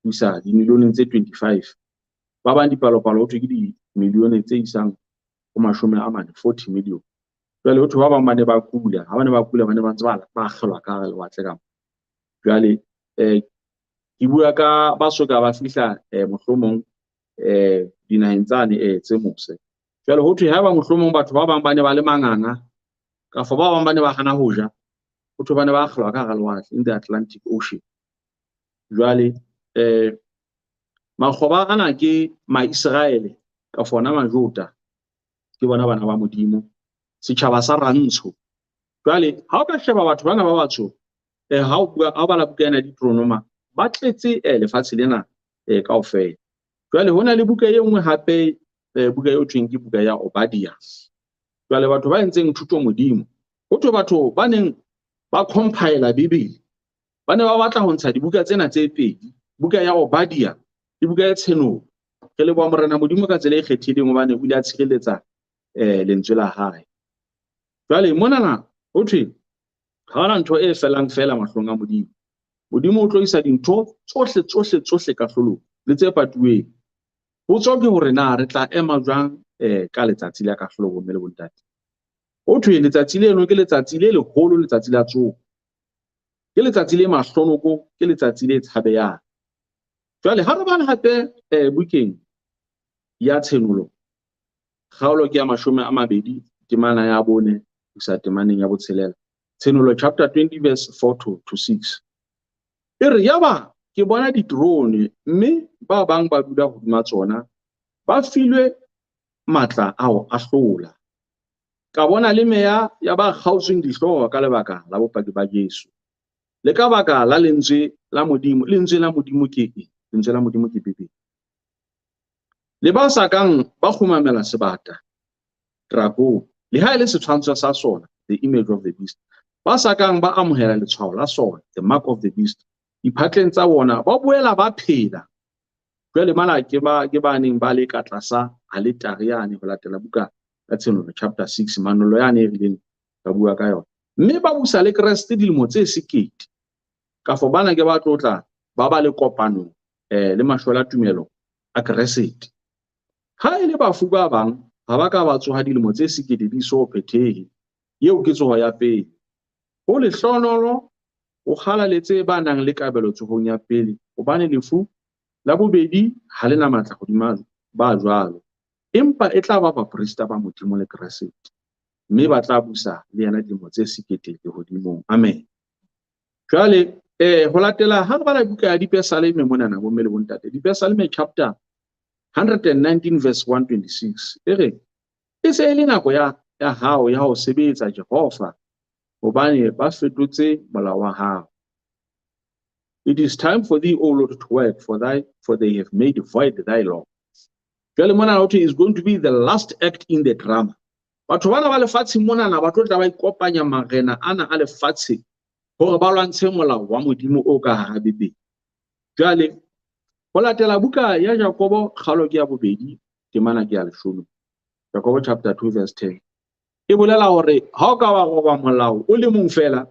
ho isa dimilione tse 25. Ba bang dipalopalo ho thwe ke dimilione tse isang ho 40, 40 million. Jwale ho thwe ba bang ba ne ba kula, ha ba ne ba kula ba ne ba ntse ba akgelwa ka hara lewatle ka mo. Jwale ke bua ka ba soka ba fihla mohlomong dinaheng tsane tse mose. Jwale ho thwe haeba mohlomong batho ba bang ba ne ba le manganga kapa ba bang ba ne ba hana ho ja, ho thwe ba ne ba akgelwa ka hara lewatle in the Atlantic Ocean. Jwale makgoba ana ke Maiseraele kapa ona Majota, ke bona bana ba Modimo, setjhaba sa rantsho. Jwale ha o ka sheba batho bana ba batsho, ha o bua, ha o bala buka ena ya Deuteronoma, ba tletse lefatshe lena kaofela. Jwale ho na le buka e nngwe hape, buka eo thweng ke buka ya Obadia. Jwale batho ba entseng thuto Modimo, ho thwe batho ba neng ba compile Bibele, ba ne ba batla ho ntsha dibuka tsena tse pedi, buka ya Obadia le buka ya Tshenolo. Re leboha Morena Modimo ka tsela e kgethileng hobane o ile a tshireletsa lentswe la hae. Jwale monana ho thwe ha hona ntho e felang fela mahlong a Modimo. Modimo o tlo isa dintho tsohle tsohle tsohle kahlolong le tse patuweng. Potso ke hore na re tla ema jwang ka letsatsi la kahlolo, bomme le bontate. Ho thwe letsatsi leno ke letsatsi le leholo, letsatsi la tsoho. Ke letsatsi le mahlonoko, ke letsatsi le tshabehang. Jwale ha re bala hape bukeng ya Tshenolo, kgaolo ke ya 20, temana ya 4 ho isa temaneng ya 6. Tshenolo chapter 20 verse 4 to 6. E re, yaba ke bona diterone mme ba bang ba dula hodima tsona, ba filwe matla a ho ahlola. Ka bona le meya ya ba kgaotsweng dihlooho ka lebaka la bopaki ba Jesu, le ka baka la lentswe la Modimo. Lentswe la Modimo ke eng? Lentswe la Modimo ke Bibele. Le ba sa kang ba kgumamela sebata, dragon, le ha e le setshwantsho sa sona, the image of the beast, ba sa kang ba amohela letshwao la sona, the mark of the beast, diphatleng tsa bona, ba boela ba phela. Jwale mana ke ba neng ba le ka tlasa aletare yane ho latela buka ya Tshenolo chapter 6, manolo yane e rileng ka bua ka yona. Mme ba busa le Kreste dilemo tse 1000. Kafo bana ke ba tlotla ba ba le kopanong le mashwela tumelo a Kreste. Ha e le bafu ba bang ha ba ka ba tsoha dilemo tse 1000 di so phethehe. Eo ke tsoho ya pele. Ho lehlonolo o kgalaletse ba nang le kabelo tsohong ya pele, hobane lefu la bobedi ha le na matla hodima ba jwalo, empa e tla ba baprista ba Modimo le Kreste, mme ba tla busa le yena dilemo tse 1000 lehodimong. Amen. Jwale ho latela ha re bala buka ya Dipesaleme monana, bomme le bontate, Dipesaleme chapter 119 verse 126 e re, e se e le nako ya hao ya ho sebetsa Jehova, hobane ba fetotse molao wa hao. It is time for thee, O Lord, to work, for they have made void thy law. Jwale mona ho thwe is going to be the last act in the drama. Batho bana ba lefatsheng monana ba tlo tla ba ikopanya marena ana a lefatshe hore ba lwantshe molao wa Modimo o ka hara Bibele. Jwale ho latela buka ya Jakobo kgaolo ke ya 2, temana ke ya 10. Jakobo chapter 2 verse 10. E bolela hore ha o ka wa roba molao o le mong fela,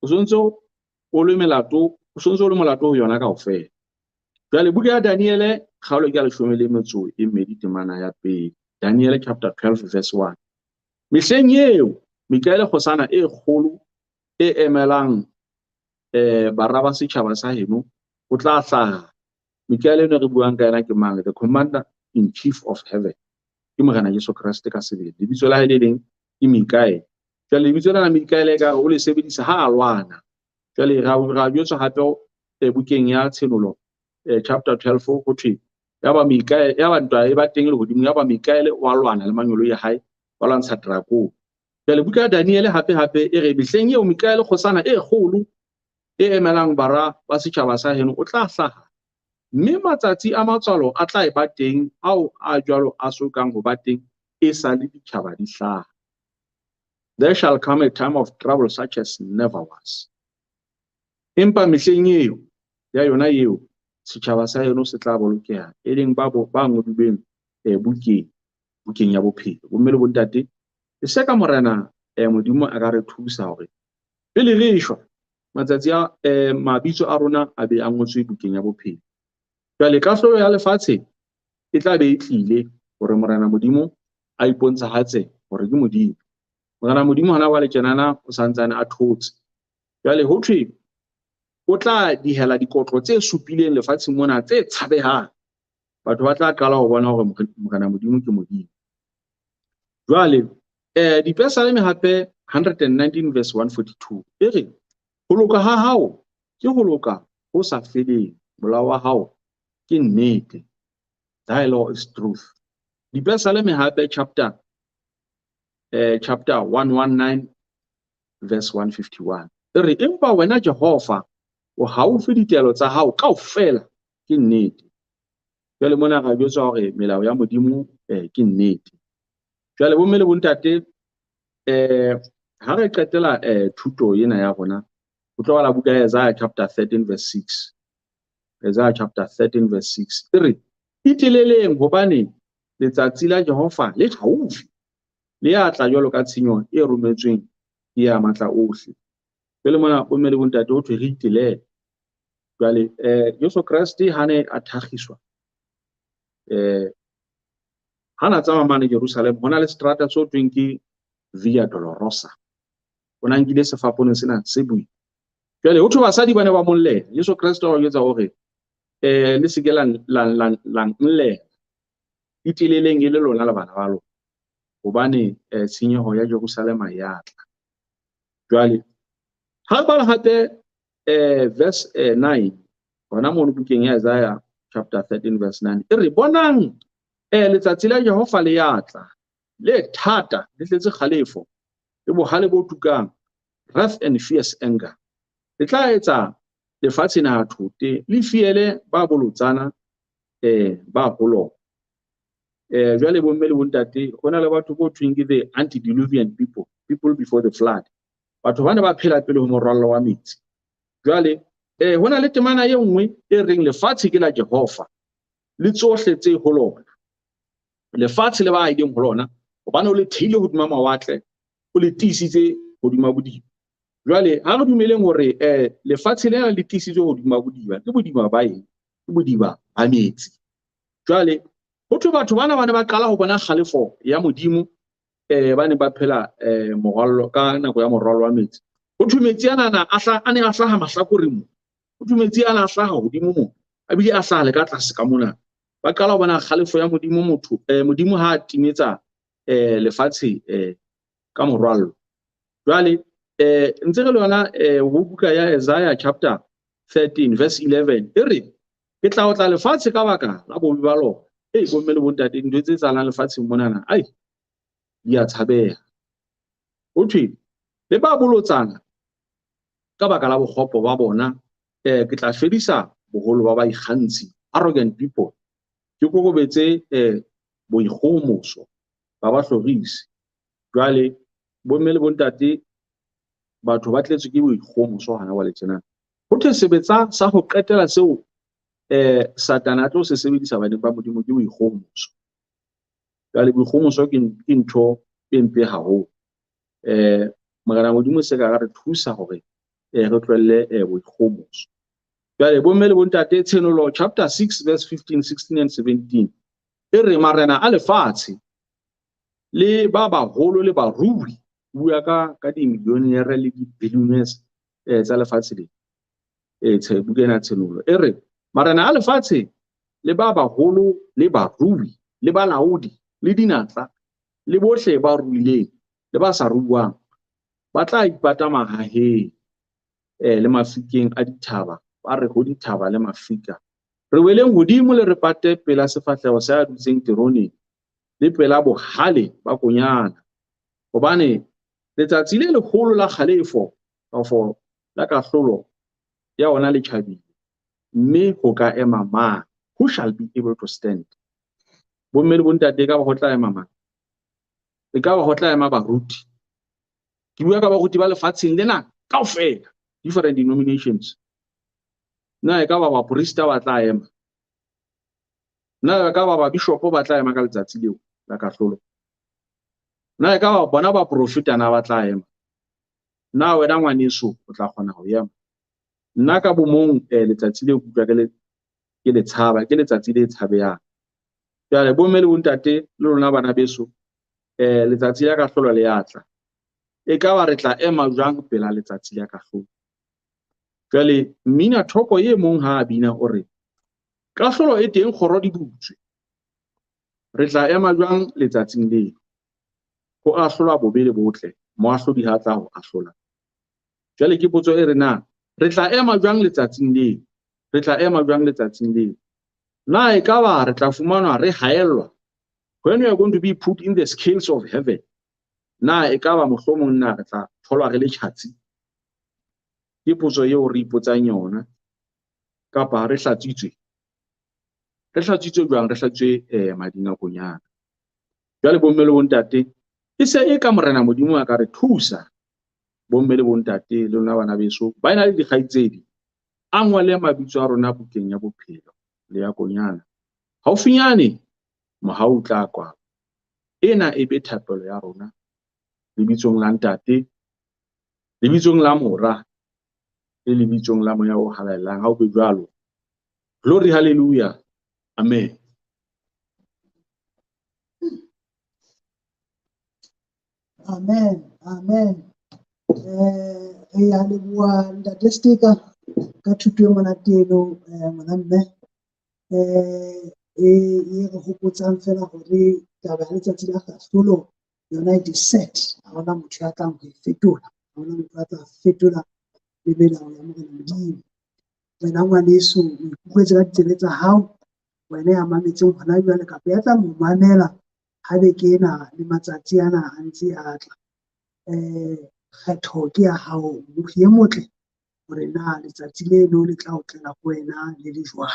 o sontse o le melato, o sontse o le molato ho yona kaofela. Jwale buka ya Daniele kgaolo ke ya 12, temana ya 1. Daniele chapter 12 verse 1. Mehleng eo Mikaele kgosana e kgolo e emelang bara ba setjhaba sa heno o tla hlaha. Mikaele eno re buang ka yena ke mang? The commander in chief of heaven. Ke Morena Jesu Kreste ka sebele. Lebitso la hae le leng ke Mikaele. Jwale lebitso lena Mikaele ka o le sebedisa ha a lwana. Jwale ra jwetswa hape bukeng ya Tshenolo chapter 12 ho thwe yaba Mikaele, yaba ntwa e ba teng lehodimo, yaba Mikaele wa lwana le mangeloi a hae, ba lwantsha dragon. Jwale buka ya Daniele hape hape e re mehleng eo Mikaele kgosana e kgolo e emelang bara ba setjhaba sa heno o tla hlaha, mme matsatsi a matswalo a tla eba teng ao a jwalo a so kang ho ba teng e sa le ditjhaba di hlaha. There shall come a time of trouble such as never was. Empa mehleng eo ya yona eo setjhaba sa heno se tla bolokeha, e leng ba ngodilweng bukeng ya bophelo. Bomme le bontate, e se ka Morena Modimo a ka re thusa hore pele re shwa matsatsi a mabitso a rona a be a ngotswe bukeng ya bophelo. Jwale kahlolo ya lefatshe e tla be e tlile hore Morena Modimo a ipontshahatse hore ke Modimo. Morena Modimo hona jwale tjenana o santsane a thotse. Jwale ho thwe o tla dihela dikotlo tse supileng lefatsheng mona tse tshabehang. Batho ba tla qala ho bona hore Morena Modimo ke Modimo. Jwale Dipesaleme hape 119 verse 142 e re, ho loka ha hao ke ho loka ho sa feleng, molao wa hao ke nnete. Thy law is truth. Dipesaleme hape chapter 119 verse 151 e re, empa wena Jehova o haufi, ditaelo tsa hao kaofela ke nnete. Jwale mona ra jwetswa hore melao ya Modimo ke nnete. Jwale bomme le bontate, ha re qetela thuto ena ya rona, ho tlo bala buka ya Isaiah chapter 13 verse 6. Isaiah chapter 13 verse 6 e re, iteleleng hobane letsatsi la Jehova le haufi, le ya tla jwalo ka tshenyo e rometsweng ke ya matla ohle. Jwale mona bomme le bontate ho thwe re itelele. Jwale Jesu Kreste ha ne a thakgiswa, ha na tsamaya mane Jerusalem, ho na le seterata se ho thweng ke Via Dolorosa. O na nkile sefapano sena se boima. Jwale ho thwe basadi ba ne ba mo llela. Jesu Kreste wa ba jwetsa hore le se ke la nllela, iteleleng e le lona le bana ba lona, hobane tshenyeho ya Jerusalema ya tla. Jwale ha re bala hape verse 9 hona mono bukeng ya Isaiah chapter 13 verse 9, e re bonang letsatsi la Jehova le ya tla, le thata, le tletse kgalefo le bohale bo tukang, wrath and fierce anger. Le tla etsa lefatshe naha thote, le fiele ba bolotsana ba ho lona. Jwale bomme le bontate, ho na le batho bo thweng ke the antediluvian people, people before the flood. Batho ba ne ba phela pele ho morwallo wa metsi. Jwale ho na le temana e nngwe e reng lefatshe ke la Jehova le tsohle tse ho lona. Lefatshe le ba ahileng ho lona, hobane o le theile hodima mawatle, o le tiisitse hodima bodiba. Jwale ha re dumeleng hore lefatshe lena le tiisitswe hodima bodiba, ke bodiba ba eng? Ke bodiba ba metsi. Jwale ho thwe batho bana ba ne ba qala ho bona kgalefo ya Modimo, ba ne ba phela morwallo ka nako ya morwallo wa metsi. Ho thwe metsi ana a ne a hlaha mahlakoreng mo. Ho thwe metsi ana a hlaha hodimo mo, a bile a hlaha le ka tlase ka mona. Ba qala ho bona kgalefo ya Modimo, motho Modimo ha a timetsa lefatshe ka morwallo. Jwale ntse re le yona ho buka ya Isaiah chapter 13 verse 11 e re ke tla otla lefatshe ka baka la bobe ba lona. Ei, bomme le bontate, dintho tse etsahalang lefatsheng monana, ai, di a tshabeha. Ho thwe le ba bolotsana ka baka la bokgopo ba bona, ke tla fedisa boholo ba baikgantshi, arrogant people. Ke kokobetse boikgohomoso ba bahlorisi. Jwale bomme le bontate, batho ba tletswe ke boikgohomoso hana jwale tjena. Ho thwe sebetsa sa ho qetela seo Satane a tlo se sebedisa baneng ba Modimo ke boikgohomoso. Jwale boikgohomoso ke ntho e mpe haholo. Morena Modimo se ka re thusa hore re tlohelle boikgohomoso. Jwale bomme le bontate, Tshenolo chapter 6 verse 15, 16 and 17 e re marena a lefatshe le ba baholo le barui, bua ka di-millionaire le di-billionaires tsa lefatshe le. Buka ena Tshenolo e re marena a lefatshe le ba baholo le barui le balaodi le dinatla le bohle ba ruileng le ba sa ruang ba tla ipata mahaheng le mafikeng a dithaba, ba re ho dithaba le mafika, re weleng hodimo le re pate pela sefahleho sa ya dutseng teroneng le pela bohale ba konyana, hobane letsatsi le leholo la kgalefo kafo la kahlolo ya ona le tjhabile, mme ho ka ema mang? Who shall be able to stand? Bomme le bontate, e ka ba ho tla ema mang? E ka ba ho tla ema baruti. Ke bua ka baruti ba lefatsheng lena kaofela, different denominations. Na e ka ba baporista ba tla ema? Na e ka ba babishopo ba tla ema ka letsatsi leo la kahlolo? Na e ka ba bona baprofeta na ba tla ema? Na wena ngwaneso o tla kgona ho ema? Nna ka bomong letsatsi leo ke utlwa ke le tshaba, ke letsatsi le tshabehang. Jwale bomme le bontate le lona bana beso, letsatsi la kahlolo le ya tla. E ka ba re tla ema jwang pela letsatsi la kahlolo? Jwale mmina thoko e mong ha a bina o re kahlolo e teng, kgoro di butswe. Re tla ema jwang letsatsing leo? Ho ahlolwa bobe le botle, moahlodi ha tla ho ahlola. Jwale ke potso e re na re tla ema jwang letsatsing leo? Re tla ema jwang letsatsing leo? Na e ka ba re tla fumanwa re haellwa? When we are going to be put in the scales of heaven, na e ka ba mohlomong na re tla tholwa re le tjhatsi? Ke potso eo re ipotsang yona. Kapa re hlatswitswe? Re hlatswitswe jwang? Re hlatswitswe mading a konyana. Jwale bomme le bontate, e se e ka Morena Modimo a ka re thusa, bomme le bontate le lona bana beso, ba ena le dikgaitsedi, a ngole mabitso a rona bukeng ya bophelo le ya konyana. Haufinyane mohau o tla kwalwa. Ena e be thapelo ya rona lebitsong la Ntate, lebitsong la Mora, Le lebitsong la Moya o Halalelang. Ha o be jwalo. Glory, hallelujah. Amen. Amen. Amen. Re a leboha Ntate Steka ka thuto e monate eno, ngwana mme. E re hopotsang fela hore taba ya letsatsi la kahlolo yona it is set. Ha hona motho ya tlang ho e fetola. Ha hona motho ya tla fetola le melao ya Morena Modimo. Wena ngwaneso, o ikutlwetse ka ditsebe tsa hao, wena ya mametseng hona jwale kapa ya tlang ho mamela ha beke ena le matsatsi ana a ntse a tla. Kgetho ke ya hao, mmohi e motle, hore na letsatsi leno le tla o tlela ho wena le le jwang.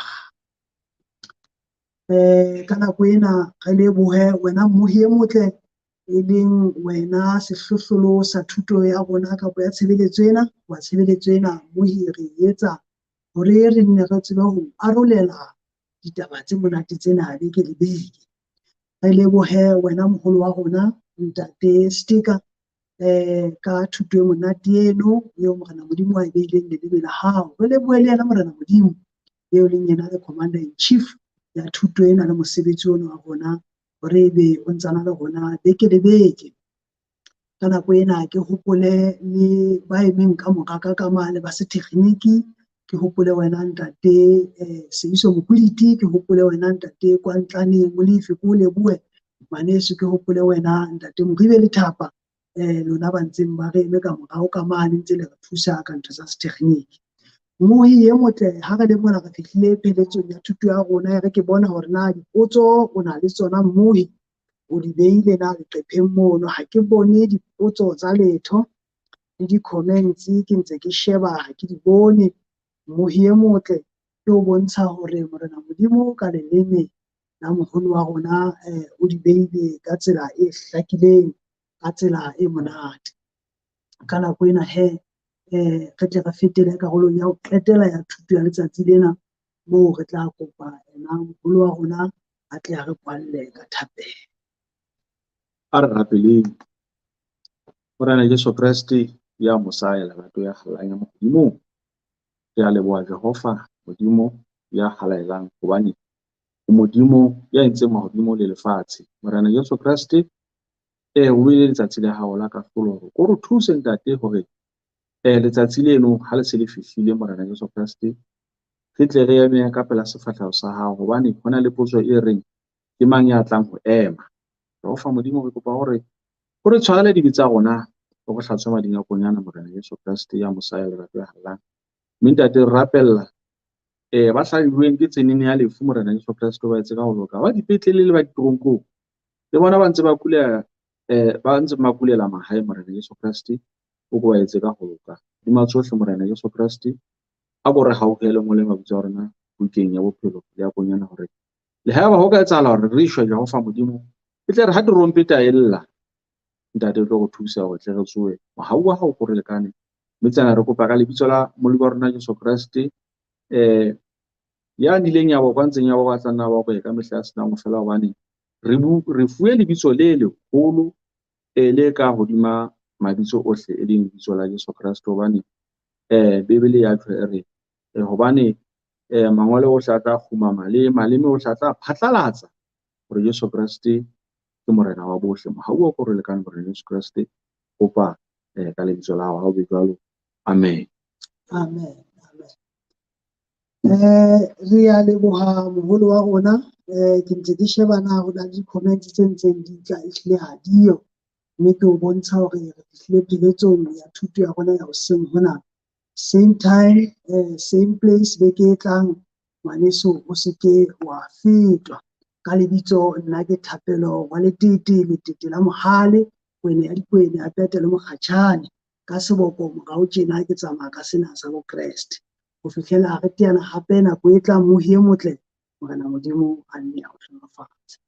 Ka nako ena re lebohe wena mmohi e motle, e leng wena sehlohlolo sa thuto ya rona kapa ya tshebeletso ena. Wa tshebeletso ena mmohi re e etsa hore re nne re tsebe ho arolela ditaba tse monate tsena beke le beke. Re lebohe wena moholo wa rona Ntate Steka, ka thuto e monate eno eo Morena Modimo a e beileng leleme la hao. Re lebohe le yena Morena Modimo eo leng yena the commander in chief ya thuto ena le mosebetsi ono wa rona, hore ebe o ntsana le rona beke le beke. Ka nako ena ke hopole le ba emeng ka mora ka ka mane ba setekgeniki, ke hopole wena Ntate Seiso Mokwiliti, ke hopole wena Ntate Kwantlane Molefi, ke o lebohe ngwaneso, ke hopole wena Ntate Moribe Lethapa, lona ba ntseng ba re eme ka morao ka mane ntse le re thusa ka ntho tsa setekgeniki. Mmohi e motle, ha re le mona re fihlile pheletsong ya thuto ya rona, e re ke bona hore na dipotso o na le tsona mmohi, o di beile na leqepheng mono. Ha ke bone dipotso tsa letho le di-comments, ke ntse ke sheba ha ke di bone. Mmohi e motle ke o bontsha hore Morena Modimo ka leleme la moholo wa rona, o di beile ka tsela e hlakileng, ka tsela e monate. Ka nako ena he, re tle re fetele karolong ya ho qetela ya thuto ya letsatsi lena, moo re tla kopa ena moholo wa rona a tle a re kwalle ka thapelo. A re rapeleng. Morena Jesu Kreste ya mosa ya lerato ya halalelang ya Modimo, re a leboha Jehova Modimo ya halalelang, hobane o Modimo ya entseng mahodimo le lefatshe. Morena Jesu Kreste, o beile letsatsi la hao la kahlolo hore o re thuse Ntate hore letsatsi leno ha le se le fihlile Morena Jesu Kreste, re tle re eme ka pela sefahleho sa hao, hobane ho na le potso e reng ke mang ya tlang ho ema. Jehova Modimo, re kopa hore o re tshwarele dibe tsa rona, o re hlatswe mading a konyana Morena Jesu Kreste ya mosa ya lerato ya halalelang. Mme Ntate, re rapella ba hlabilweng ke tsenene ya lefu Morena Jesu Kreste, ba etse ka ho loka, ba dipetlele le ba ditoronkong, le bona ba ntse ba kulela, ba ntse ba kulela mahae Morena Jesu Kreste, o ko ba etse ka ho loka. Hodima tsohle Morena Jesu Kreste, a ko re hauhele, ngole mabitso a rona bukeng ya bophelo le ya konyana, hore le haeba ho ka etsahala hore re shwe Jehova Modimo, e tle re ha terompeta e lla, Ntate o tlo re thusa hore tle re tsohe. Mohau wa hao o re lekane. Mme tsena re kopa ka lebitso la Molimo wa rona Jesu Kreste, ya nileng ya bokwa ntseng ya bokwa tla nna ba boye ka mehla ya senang ho fela, hobane re fuwe lebitso le leholo, le ka hodima mabitso ohle, e leng lebitso la Jesu Kreste, hobane Bibele ya tjho e re, hobane mangolo ohle a tla kgumama le maleme ohle a tla phatlalatsa hore Jesu Kreste ke Morena wa bohle. Mohau wa ko re lekane Morena Jesu Kreste, kopa ka lebitso la hao, ha o be jwalo. Amen. Amen. Amen. Re a leboha moholo wa rona. Ke ntse ke sheba na ho na le di-comments tse ntseng di tla, ehlile ha diyo. Mme ke o bontsha hore re fihlile pheletsong ya thuto ya rona ya hoseng hona. Same time, same place, beke e tlang, ngwaneso o se ke wa fetwa. Ka lebitso nna ke Thapelo wa Letete, Letete la Mohale, kwene ya dikwene, a pete le mokgatjhane. Ka seboko morao tjena ke tsamaya ka sena sa bokreste. Ho fihlela re teana hape nako e tlang, mohi e motle, Morena Modimo a nne a o hlohonolofatse.